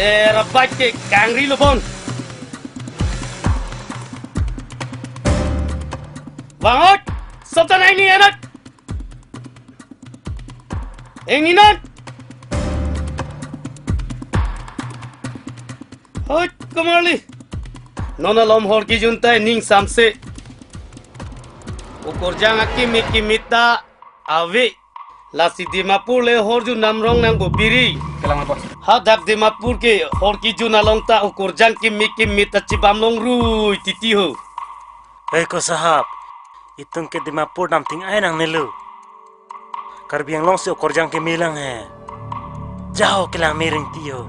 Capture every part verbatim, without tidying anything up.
Eh, rabat ke kangri lo bon. Vang oi, sabdan aini anat. Ingni non. Hoi, komarli. Non alom hor kejun ta ning samse. O Korjang akimi kimi ta ave. Lasi Dimapur le horjun namrong nang bo biri. Kelang apa? Hadak Dimapur ke hor kejun along ta o Korjang kimi kimi ta chibam longrui titi ho. Hei ko sahab, itum ke Dimapur namting ai nangnelo. Karbi Anglong si o Korjang keme lang he. Jaho kelang mereng ti ho.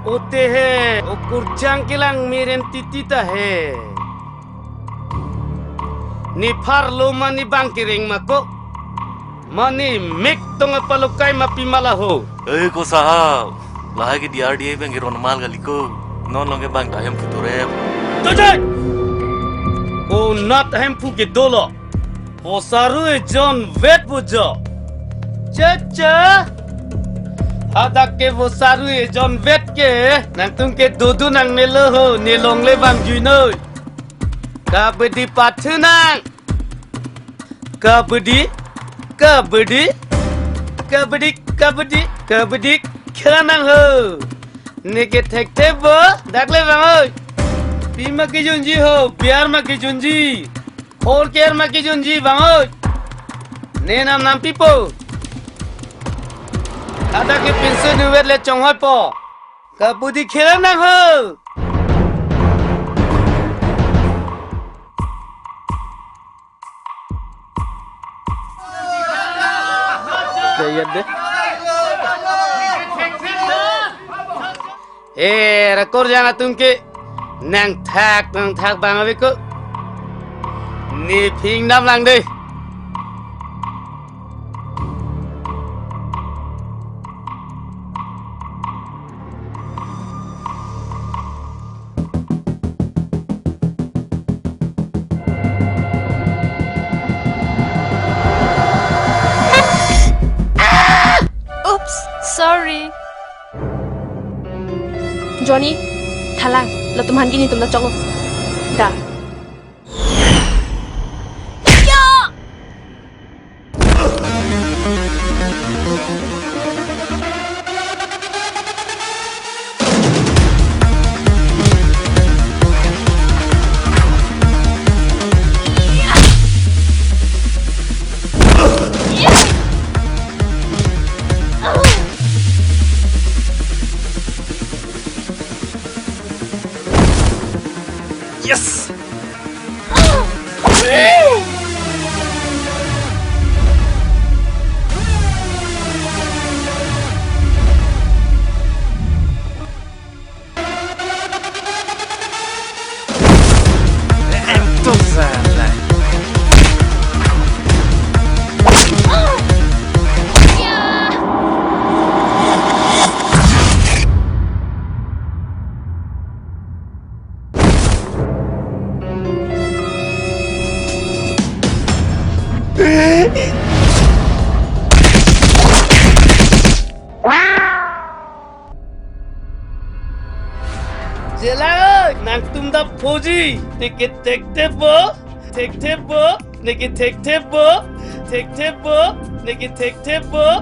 Ote he, o Korjang kelang mereng titi ta he. Nephar lo mane bang kereng ma ko. Mane mek tong apalokai ma pima la ho. Hei ko sahab, lahai ke D R D A bang ke ron mal kali ko. Non along ke bang ta hemphu torep. Tojai! Konat hemphu ke dolo. Vosaru ejon vet pujo. Cha cha. Hadak ke vosaru ejon vet ke. Nangtum ke dodu nangnelo ho. Ne longle bang juinoi. Kabaddi pathu nang. Kabaddi, kabaddi, kabaddi, kabaddi, kabaddi khela nang ho. Ne ke thekthe bo, dak le bang oi. Pima kejunji ho, biar ma kejunji. Hor ker ma kejunji bang oi. Ne nam nam pipo. Hadak ke pinso duet le chonghoi po. Kabaddi khela nang ho. Jayat deh. Eh, ra Korjang atum ke nangthak nangthak bang ave ko. Ne ping dam lang deh. Oops, sorry. Johnny, thalang, latum aphan ke netum ta choklo. Da. Yes! Jela oi, nangtum ta phoji, ne ke thekthe bo, thekthe bo, ne ke thekthe bo, thekthe bo, ne ke thekthe bo.